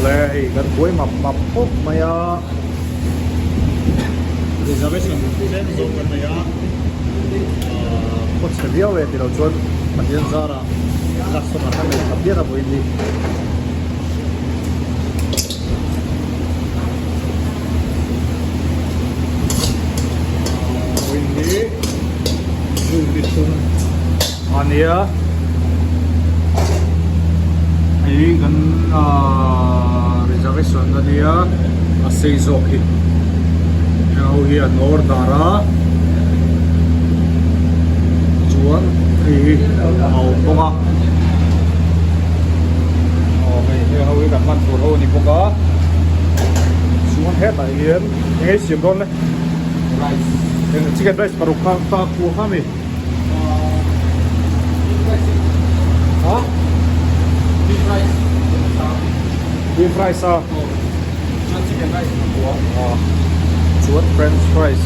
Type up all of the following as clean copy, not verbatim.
Awle hei kan buai map map khawp mai a. Reservation tlem zawk kan nei a, khaw chhe viau e tilo chuan Pathian zarah customer kan nei tha pian a vawiin hi. Vawiin hi June ni thum a nia. Hei kan reservation a nia a sei zawk hi heng ho hi an order a chuan hei hi a awm bawk a aw hei heng ho hi kan hman tur ho a ni bawk a chuan hetah hian eng nge siam dawn le rice chicken rice paruk kha kha kha a mi. Beef rice a chuan french fries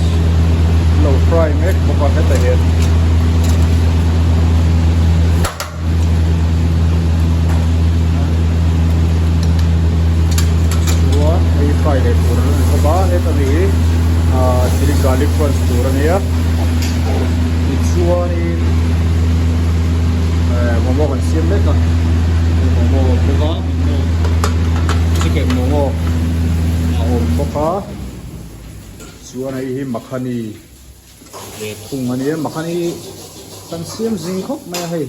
lo fry mek bawk a hetah hian chuan hei fry leh tur a ni bawk a heta mi hi ah chilli garlic prawns tur a nia tichuanin eh momo kan siam mek a momo a awm bawk a momo chicken momo a awm bawk a chuan hei hi makhani. Ve thung a nia mahni kan siam zing khawp mai a hei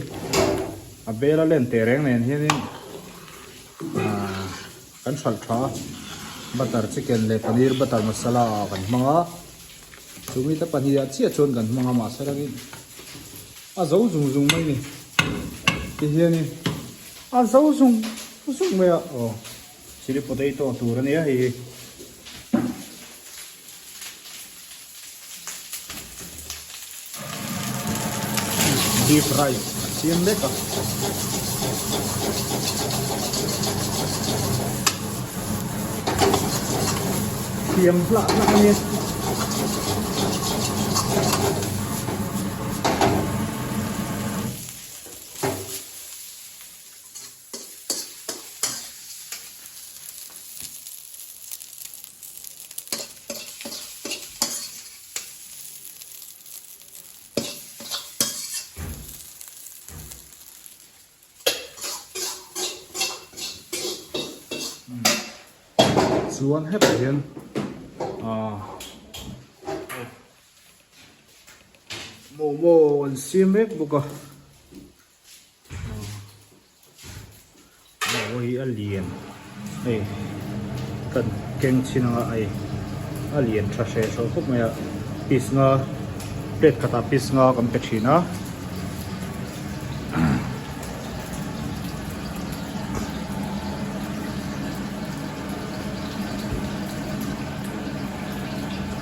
a bel a len teh reng nen hianin ahh kan hralh tha a butter chicken leh paneer butter masala ah kan hmang a chumi te pahnih ah chiah chuan kan hmang a mahse langin a zo zung zung mai a ni tihianin a zo zung zung mai a aw chilli potato tur a nia hei hi. Beef rice a siam mek a. Thiam hlah hlah a nia. Chuan hetah hian ahh momo an siam mek bawk a. Aw hi a lian hei kan keng chhin anga hei a lian tha hreh hreh khawp mai a piece nga plate khatah piece nga kan pe thin a.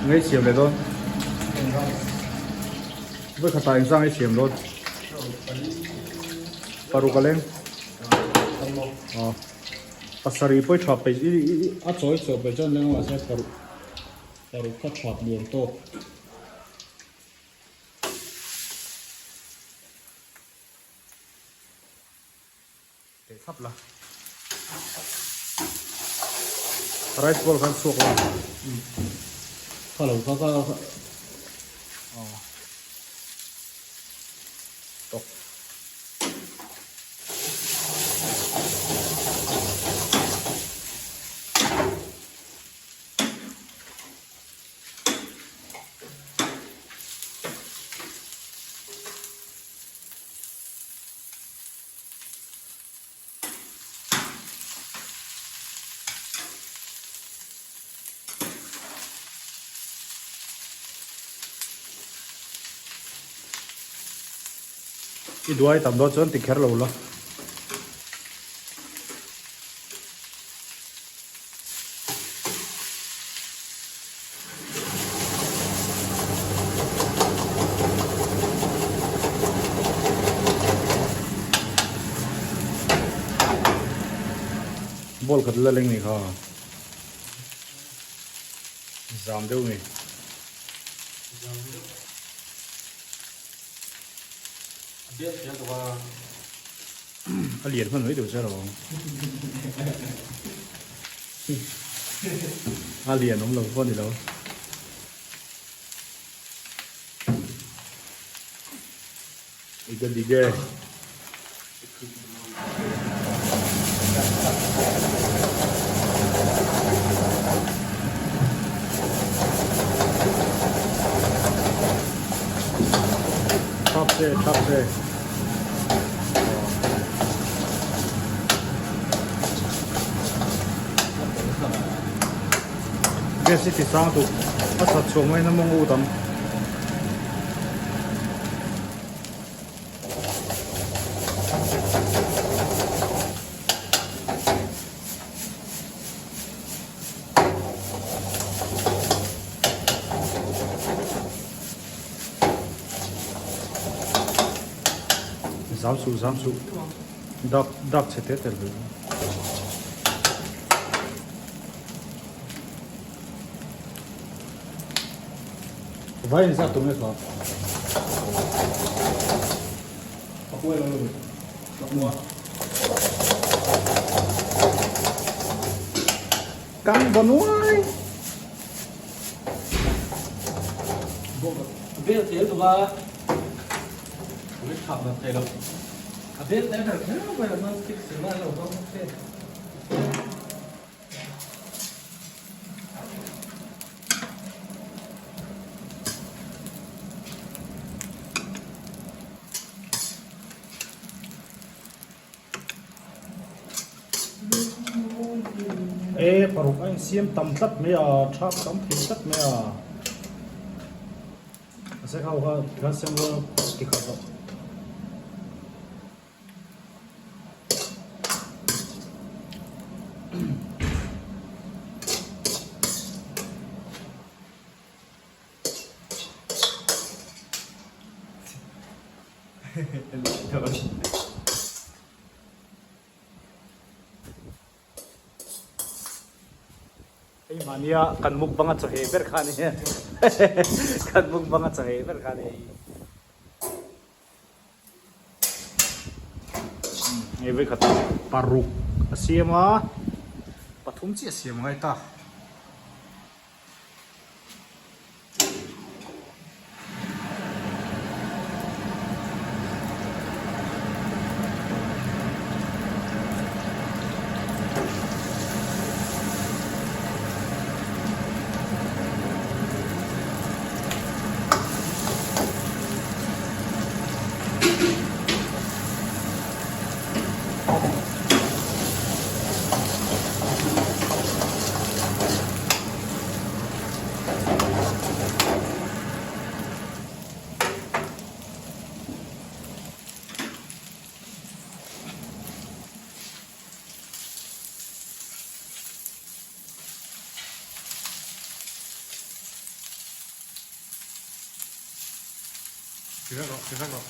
Ngei siam leh dawn vawi khatah engzang ei siam dawn. Paruk a leng aw pasarih pawh i thap peih i i a chawi chaw peih chuan leng mahse paruk paruk kha thap nuam tawk. Teh thlap la. Rice ball khan chhuak la. Kha lo kha kha aw. Tawk. I duai tam dawn chuan ti kher lo la. Ball khat la leng ni kha zam deuh ni. A lian hman mai deuh che lo. A lian awm lo pawh ni lo. Ega dik e. Thap se, thap se. Gas hi ti sang tuk a that chhuah mai na mawng ut ang. Zam suh zam suh dak dak chhe te tel ve. Vai in zat tum e kha. Pakua lo lo. Pakua. Kang banuai. A bel tel tu va. Ui thap na thei lo. A bel tel kher kher mai la non stick si ma lo hmang se. E paruk a insiam tam tlat mai a thap tam thei tlat mai a a se kha kha tikhan siam rual tikhat rawh. Hei mahnia kan mukbang a chawheh ber kha a ni kan mukbang a chawheh ber kha a ni. Hei vawikhat paruk a siam a pathum chiah a siam ngai ta. Ti vek rawh, ti vek rawh.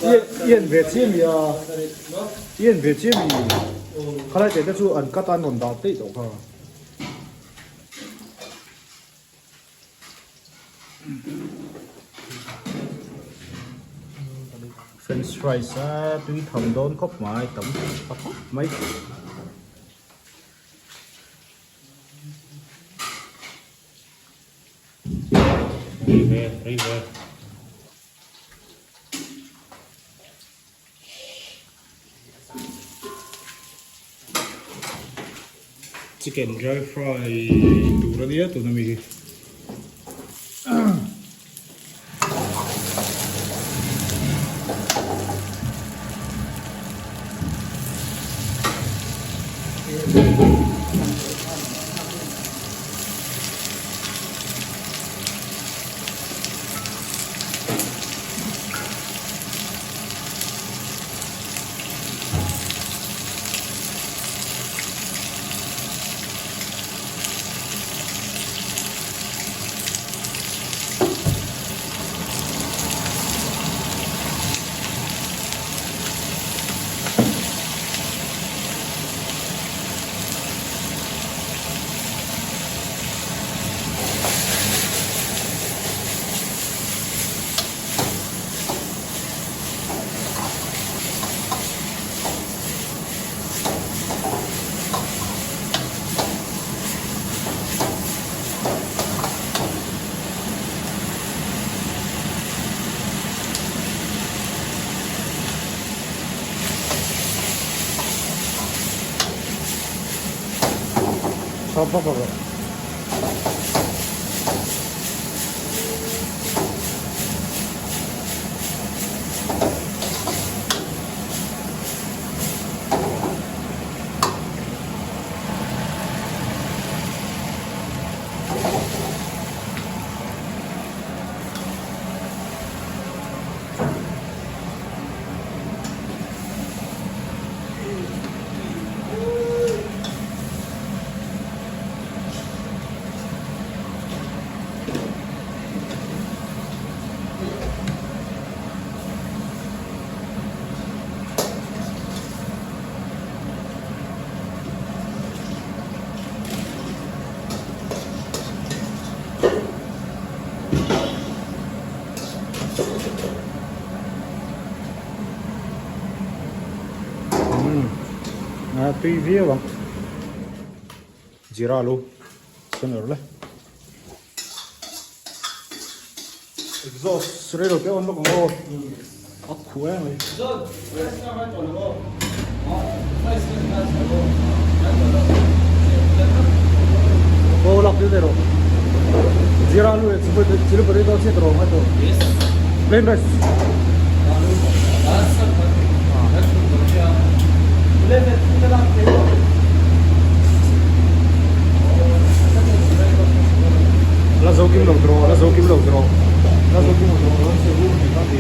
I en ve chiah mi a, i en ve chiah mi. Khalai te te chu an cut a an rawn dah daih tawh kha. French fries a tui tham dawn khawp mai tam tha khawp mai. Chicken dry fry tur a nia tuna mi hi. Tha vak a rawh. A tui viau ang Jeera lu sen awrh le exhaust rei lo te on lawk ang aw a khuh em mai. Aw lak deuh rawh Jeera lu leh chilli potato chiah rawh ngai tawh plain rice. La zo kim lo draw la zo kim lo draw la zo kim lo draw se ru ni ka ti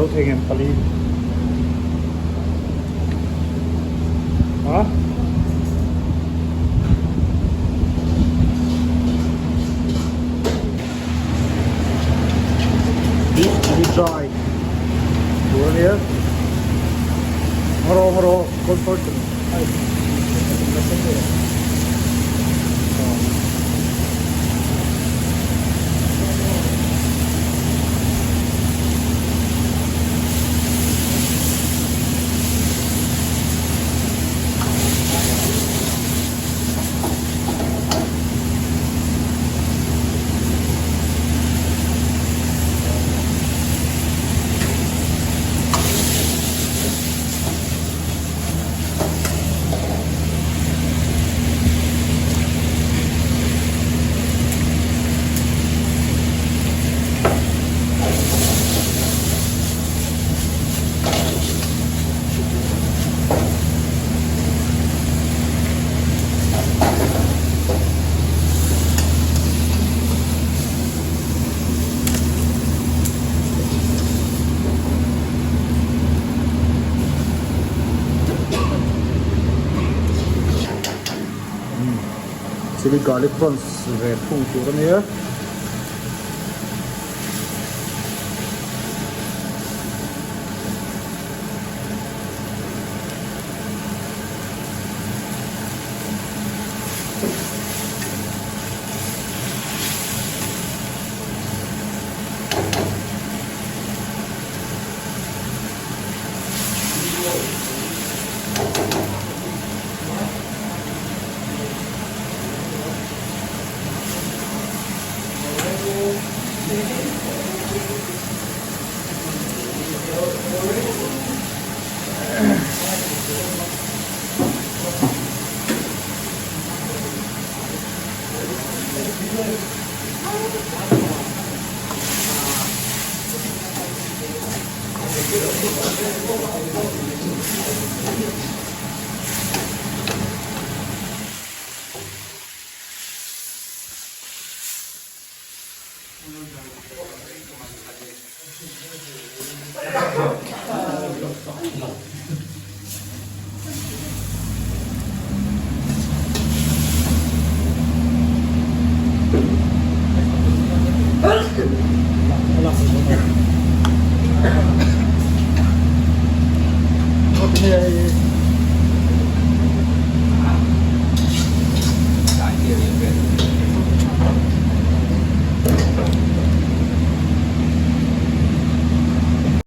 Zo thei ngem pali. Ha? Beef chili dry. Tur a nia. Ngaro ngaro comfort ai. Chili garlic prawns ve thung tur a nia.